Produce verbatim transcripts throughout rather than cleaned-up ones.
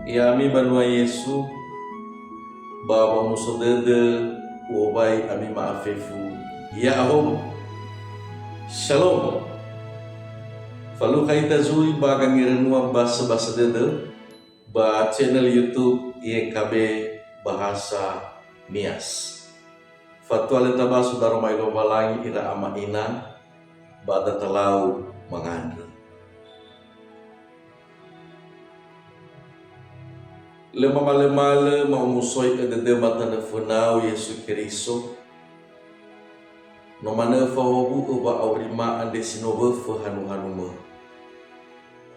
Ya'ami banua Yesu, ba wa'omuso dödö u'owai ami ma'afefu. Ya'ahowu. Shalom. Falukha ita zui ba gangerenua basa-basa dödö ba channel YouTube Y K B Bahasa Nias. Fatua lö tabaso daroma Lowalangi ira ama ina, ba da talau mangandrö. Lö mamalö-malö ma'omusoi'ö dödöma tanö fönau Yesu Keriso, no manö fahowu'ö wa'aurima andre si no wöfö hanu-hanumö.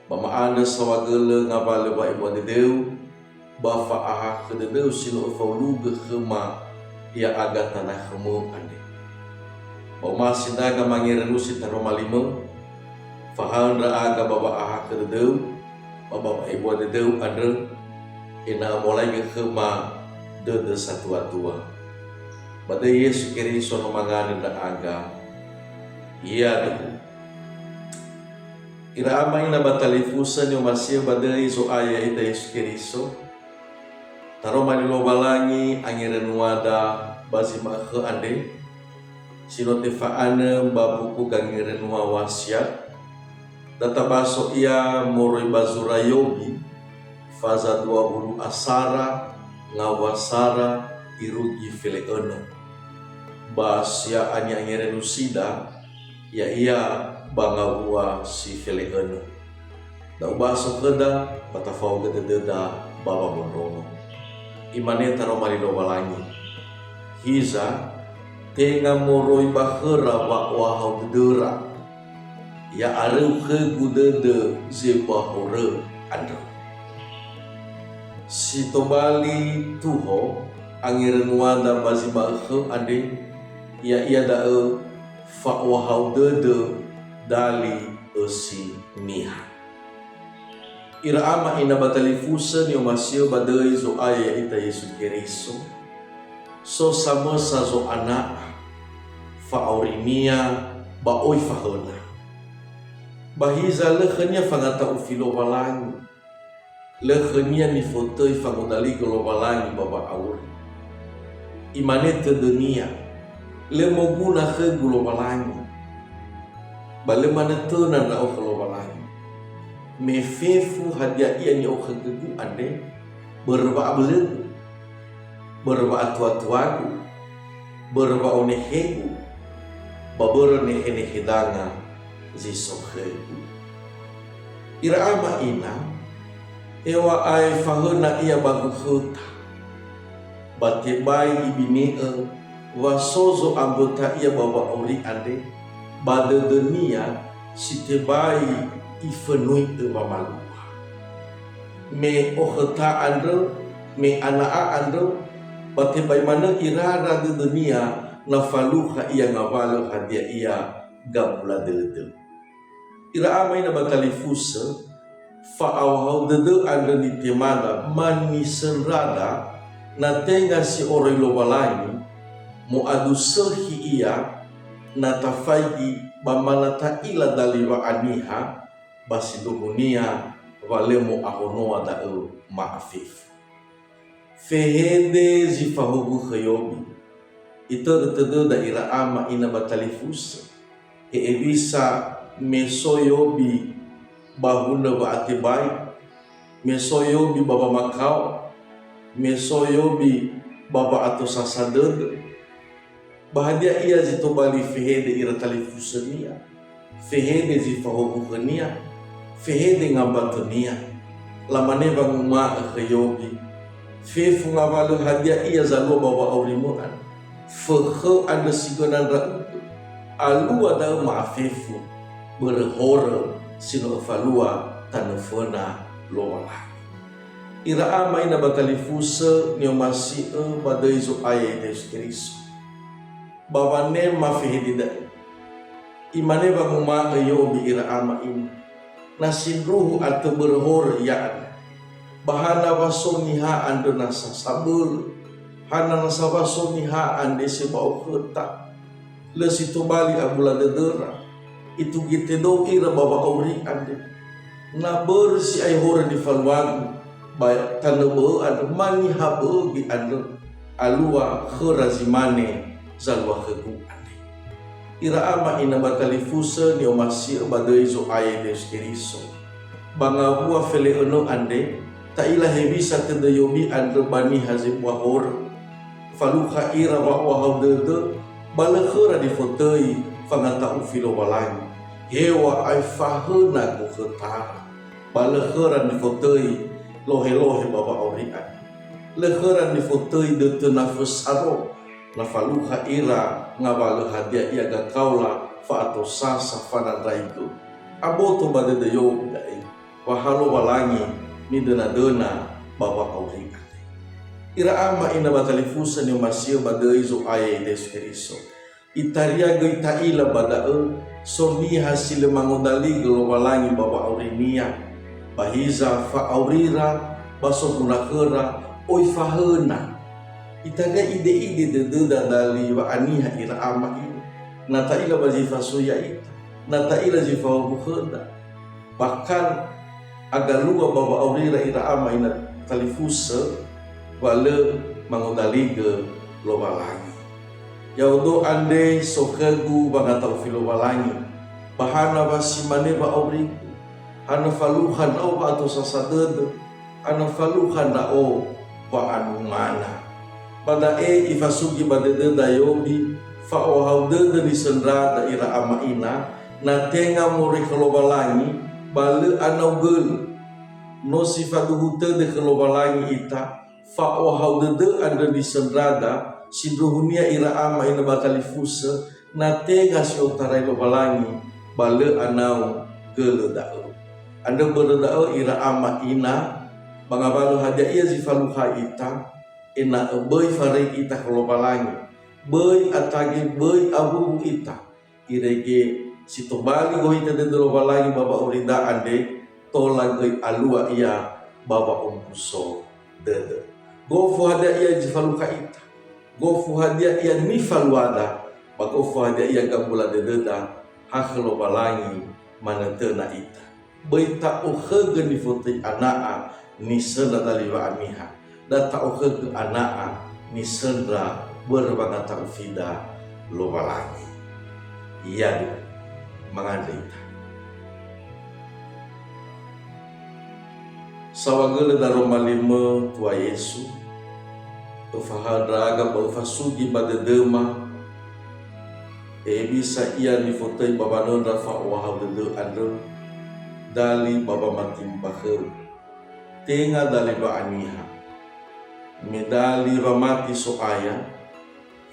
Ba ma'andrö saohagölö ngawalö wa'ebua dödöu, ba fa'ahakhö dödöu si no öfaulugö khöma ya'aga tanakhömö andre. Ba omasi ndra'aga mangerenusi taroma limö, fahaö ndra'aga ba wa'ahakhö dödöu, ba ba wa'ebua dödöu andrö, ena'ö molaigö khöma dödö satua-tua. Ba döi Yesu Keriso no mangandrö ndra'aga. Yaduhu. Ira ama ina ba talifusö ni'omasi'ö ba döi Zo'aya ya'ita Yesu Keriso, taroma li Lowalangi angerenuada ba zi ma'ökhö andre, si no tefa'anö ba buku Gangerenua Wasiat, da tabaso ia moroi ba zura Yobi, faza dua wulu asara ngawua sara irugi fele'önö. Ba sia'ania angerenusida, ya'ia ba ngawua si fele'önö. Da ubaso khöda, ba tafaogö dödöda ba wamondrongo. Imane taroma li Lowalangi, "Hiza, tenga moroi ba khöra wa'ohahau dödöra, ya'aröu khögu dödö zi ba horö andrö." Si tobali tuho angerenuada ba zi ma'ökhö andre, ya'ia da'ö fa'ohahau dödö dali ösi niha. Ira ama ina ba talifusö ni'omasi'ö ba döi Zo'aya ya'ita Yesu Keriso, so samösa zo'ana'a, fa'aurinia ba oi fahöna. Ba hiza lö khönia fangata'ufi Lowalangi, lö khönia nifotöi fangodaligö Lowalangi ba wa'auri. Imane tödönia, "Lö moguna khögu Lowalangi, ba lö manötöna ndra'o khö Lowalangi. Me fefu hadia ia ni'okhögögu andre, börö wa'abölögu, börö wa'atua-tuagu, börö wa'onehegu, ba börö nehe-nehe danga zi so khögu." Ira ama ina, hewa'ae fahöna ia ba gukhöta, ba tebai ibine'ö wa so zo'amböta ia ba wa'auri andre, ba dödönia si tebai ifönui'ö wamalua. Me okhöta andrö, me ana'a andrö, ba tebai manö irara dödönia na falukha ia ngawalö hadia ia gabula dödö. Ira ama ina ba talifusö, fa'aohahau dödö andrö nitemada manisöndrada, na tenga si oroi Lowalangi, mo'adusökhi ia, na tafaigi ba mana ta'ila dali wa'aniha, ba sindruhunia wa lö mo'ahonoa da'ö ma'afefu. Fehede zi fahowu'ö khö Yobi. Itörö tödöda ira ama ina ba talifusö. He hewisa me so Yobi ba hunö wa'atebai, me so Yobi ba wamakao, me so Yobi ba wa'atosasa dödö. Ba hadia ia zi tobali fehede ira talifusönia, fehede zi fahowu'önia, fehede ngambatönia? Lamane wanguma'ö khö Yobi, "Fefu ngawalö hadia ia zalua ba wa'aurimö andrö. Fökhö andrö si göna ndra'ugö. Alua da'ö ma'afefu, börö horö si no öfalua tanö föna Lowalangi." Ira ama ina ba talifusö ni'omasi'ö ba döi Zo'aya ya'ita Yesu Keriso. Ba wanema fehede da'e. Imane wanguma'ö Yobi ira ama ina, "Na sindruhu atö börö horö ia andrö. Ba hana wa so niha andrö nasa sabölö? Hana nasa wa so niha andre seba'o khöta? Lö si tobali abula dödöra, itugi tödöu ira ba wa'auri andre. Na börö si'ai horö nifaluagu, ba tanö bö'ö andrö, ma niha bö'ö göi andrö, alua khöra zi mane zalua khögu andre. Ira ama ina ba talifusö ni'omasi'ö ba döi Zo'aya Yesu Keriso. Ba ngawua fele'önö andre, ta'ila hewisa tödö Yobi andrö ba niha zebua horö. Falukha ira wa'ohahau dödö, ba lö khöra nifotöi fangata'ufi Lowalangi. Heŵa'ae fahöna gokhötara. Ba lö khöra nifotöi lohelohe ba wa'auri andrö. Lö khöra nifotöi dötö nafö saro, na falukha ira ngawalö hadia ia gakaola fa'atosasa fanandraigö. Aboto ba dödö Yobi da'e, wa ha Lowalangi nidönadöna ba wa'auri andre. Ira ama ina ba talifusö ni'omasi'ö ba döi Zo'aya Yesu Keriso. Itaria göi ta'ila ba da'ö, so niha si lö mangodaligö Lowalangi ba wa'aurinia. Ba hiza fa'aurira, ba soguna khöra, oi fahöna. Itaria ide'ide dödöda dali wa'aniha ira ama ira. Na ta'ila ba zi fasui ya'ita, na ta'ila zi fahuhu khöda. Bahkan agalua ba wa'aurira ira ama ina talifusö, wa lö mangodaligö Lowalangi. Ya'odo andre so khögu wangata'ufi Lowalangi, ba hana wa si mane wa'aurigu, hana falukha ndra'o wa'atosasa dödö, hana falukha ndra'o wa'anumana. Ba da'e ifasugi ba dödöda Yobi, fa'ohahau dödö nisöndrada ira ama ina, na tenga moroi khö Lowalangi, ba lö anau gölö. No si faduhu tödö khö Lowalangi ita, fa'ohahau dödö andrö nisöndrada, sindruhunia ira ama ina ba talifusö, na tenga si otarai Lowalangi, ba lö anau gölö da'ö. Andrö börö da'ö ira ama ina, ba ngawalö hadia ia zi falukha ita, ena'ö böi faröi ita khö Lowalangi, böi atage, böi awuwu ita, irege si tobali gohita dödö Lowalangi ba wa'aurida andre, tola göi alua ia ba wa'ombuso dödö. Gofu hadia ia zi falukha ita, gofu hadia ia nifaluada, ba gofu hadia ia gambula dödöda, ha khö Lowalangi manötöna ita. Böi ta'okhögö nifotöi ana'a nisöndra dali wa'aniha. Da ta'okhögö ana'a nisöndra börö wangata'ufida Lowalangi. Yadu, mangandrö ita. Saohagölö daroma limö Tua Yesu, öfahaö ndra'aga ba öfasugi ba dödöma, hewisa ia nifotöi ba wanöndra fa'ohahau dödö andrö, dali ba wamati mbakhöu. Tenga dali wa'aniha. Me dali wamati So'aya,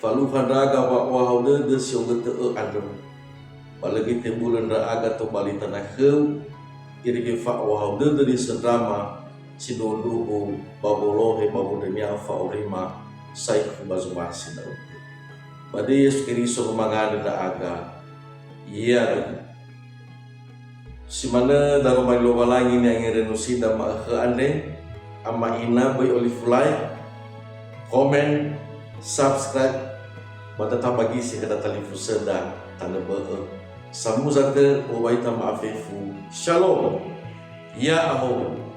falukha ndra'aga wa'ohahau dödö si ogötö'ö andrö. Ba lö göi tebulö ndra'aga tobali tanö khöu, irege fa'ohahau dödö nisöndrama sindruhundruhu ba wolohe ba wondrönia fa'aurima saekhu ba zomasi ndra'ugö. Ba döi Yesu Keriso no mangandrö ndra'aga. Yadu. Si manö daroma li Lowalangi ni'angerönosida ma'ökhö andre, ama ina böi olifu like, komen, subscribe, ba da tabagisi khö datalifusöda tanö bö'ö. Samuza tö owaita ma'afefu. Shalom. Ya'ahowu.